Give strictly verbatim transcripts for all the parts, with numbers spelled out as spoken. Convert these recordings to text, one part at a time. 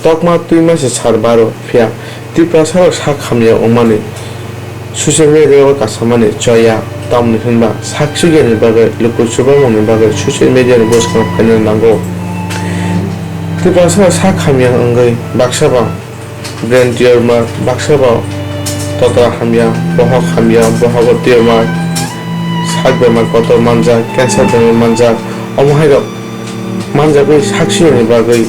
Tokma twima se sar baro, phiya Tiprasarok sak hamya wngmani social media o kasamani choya, tamni hwnba sak sikyani bagwi luku chubamungni bagwi social media ni bwskango phaina nango. Tiprasarok sak hamya wngwi baksa ba brain tumor, baksa ba totra hamya, bohok hamya, bohogo tumor, sak bemar kotor manjak, cancer bemar manjak, omo hairok manjagwi sak sikyani bagwi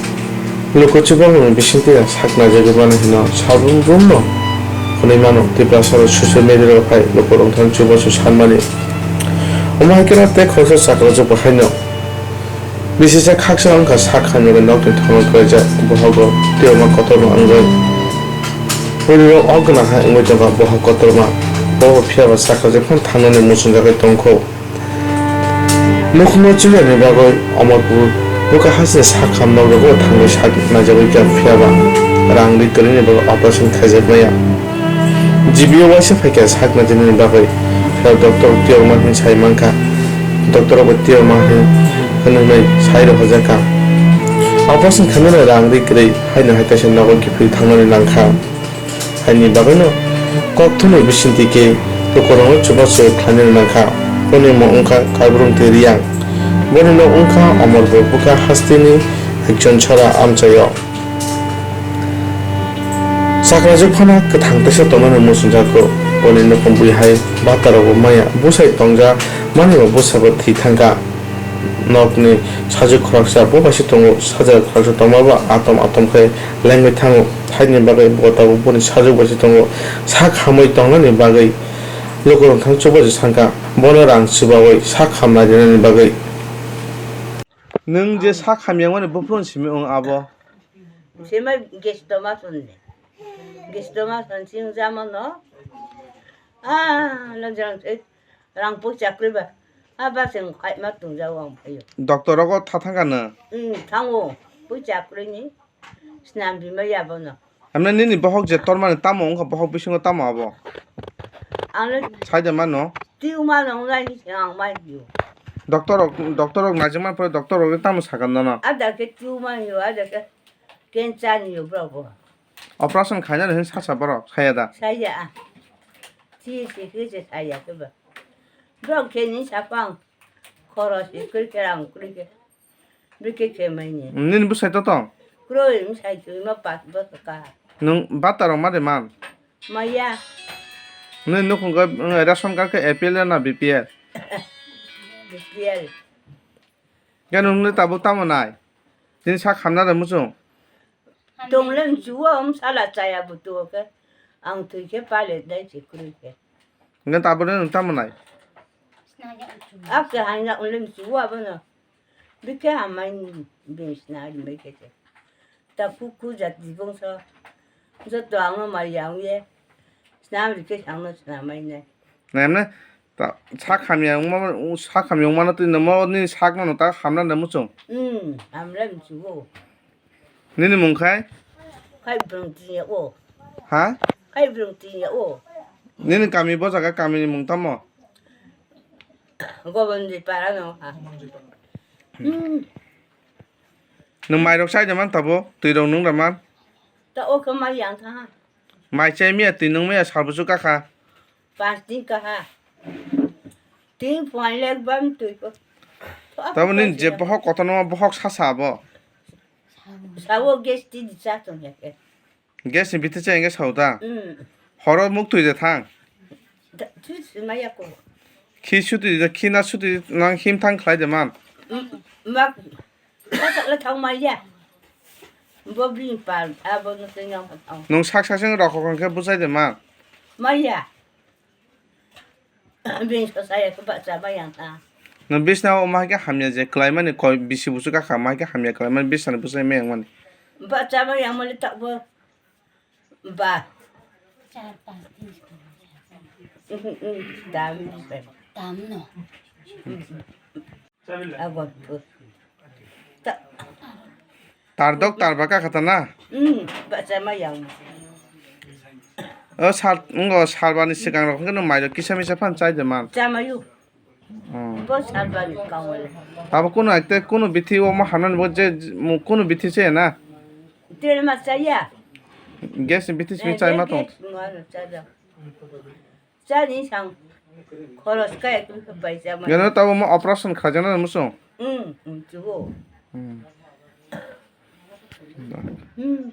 luku chubamungni bisingtwi sak naijagwi mano hino sabrum rumno hwnwi mano Tiprasarok social media o phai luku rwngthang chubachu sanmani. Omo hai kheno tei khoroksa chakrajwk bo haino bisisa khaksa wngkha sak hamya nokni thangwi kwlaijak bohogo tumor kotorma wngwi bwrwirok o gwnang hai wngwi tongkha bohok kotorma. Bobo phiyaba chakrajwk phano thangnani muchungjagwi tongkho. Nukhungno chuyani bagwi Omorpur bwkha hasteni sak ham nok rogo thangwi sak naijagwi kha, phiyaba rang ri kwrwini bagwi operation khaijakmaya. G B o waisa phaikha sak naijagmani bagwi, phiya doctor tiyokma hinwi sai mankha. Doctor rokbo tiyokma hinwi hwnwi sai rohorjakha. Operation khainani rang ri kwrwi haino hai kaisa nogo kiphilwi thangnani nangkha. Haini bagwino kokthumni bisingtwi khe lukurokno chubachu khlainani nangkha. Boni mung wngkha Kaibrung tei Riyang. Boni nok wngkha Omorpur bwkha hasteni Ekjon Chhara amchaio. Chakrajwk phano kwthang teisa tongnani muchungjago. Boni nukhung bui hai batarogo maya bwsai tongja manwi bo bwsabo thwi thangkha. Nokni sajwk khoroksa bo bai se tongo, sajwk khoroksa tongmaba atom atom khe lengwi thango. Haini bagwi bo tabuk boni sajwk bai se tongo. Sak hamwi tongnani bagwi lukurok thang chubachu sangkha. Bono rang chubawi sak hamnai rinani bagwi. Nwng je sak hamyangmani buphuru simi wng abo? Sima gas toma sonni. Gas toma son sing jamano. Ah, no jang se rang po chakri ba. Ah, ba sing khai ma tung ja wang phayo. Doctor rogo tha thangka no? Hmm, thango. Po chakri ni. Snam bima ya bono. Amne nini bohok je tormani tamo wngkha, bohok bisingo tamo abo? Ang le sai de mano. Tiu mano ngai ni ang mai tiu. Doctor rok, doctor rok naijak man pore doctor rok tamo sakan nono? Ada ke tiu man yo, ada ke cancer ni yo bro bo. Operation khaina hin sasa borok saya da. Saya. Ti si ke se saya ke ba. Bro ke ni sapang. Khoro si kri ke rang kri ke. Bikhe khe maini. Nini bwsai to tong? Kroi, bwsai twi ma pas bwswk ka. Nwng bata rok ma de man? Maya. Nini nukhung khe, mm, ration card khe A P L na B P L? B P L. Khe nwng nini tabuk tamo nai? Tini sak hamna de muchung? Tong le mchuo, um sala chaya butuo khe. Ang thwi khe pale dai se kroi khe. Nge tabuk nwng tamo nai? Ak khe haina ule mchuo abono. Bikhe hamai ni bini sna rimbai khe se. Ta khu khu jat jibong so. Joto ang no mai yang ye. Sna ri khe ang no sna mai ne. Na emne ta sak hamya wngma, sak hamya wngma no twi no mo ni sak no ta hamna da muchung. Hmm, hamla mchugo. Nini mung khai? Khai brung tiya o. Ha? Khai brung tiya o. Nini kami bo jaga kami ni mung tamo? Gobonji para no ha. Hmm. Nwng mairok chai da man tabo? Twi rok nung da man? Ta o khe mai yang tha. Mai chai miya twi nung miya sal busu kakha. Pas din kaha. Tin point lek bam twi ko. Tabo nini je bohok kotor no bohok sasa abo. Sawo gas ti di cha tong ya ke. Gas ni bithi cha engke sao ta? Hmm. Horo muk twi de thang. Da, tu si ma ya ko. Khi suti de, khi na suti nang him thang khlai de man. Hmm, mak, ta sa la thang ma ya. Bo bini pal, abo no se nyang thang. Nwng sak sak seng rok hokon khe bujai de man. Ma ya. Bini so saya ko ba cha ma yang ta. Nwng bisna o ma khe hamya je klai mani koi bisi busu ka kha ma khe hamya klai mani bisna ni bujai ma yang mani. Ba cha ma yang mani ta bo. Ba. Char, panch, tin, char, char. Mhm, mhm. Dam. Dam no. Agon. Ta. Tardok tarba ka khata na? Hmm, ba cha ma yang. O sal, ngo salbani swkang rok hwnkhe no mairok kisa misa phan chai de man. Cha ma yu. Hmm. Bo salbani kawale. Abo kuno ekte kuno bithi o ma hamnani bo je, mo kuno bithi se na? Tele ma chaya. Gas ni bithi simi chai ma tong. Gas no chaya. Chani sang. Khoros kaya tu paisa ma. Gano tabo mo operation khajana musung. Hmm, hmm, chubo. Hmm. Hmm.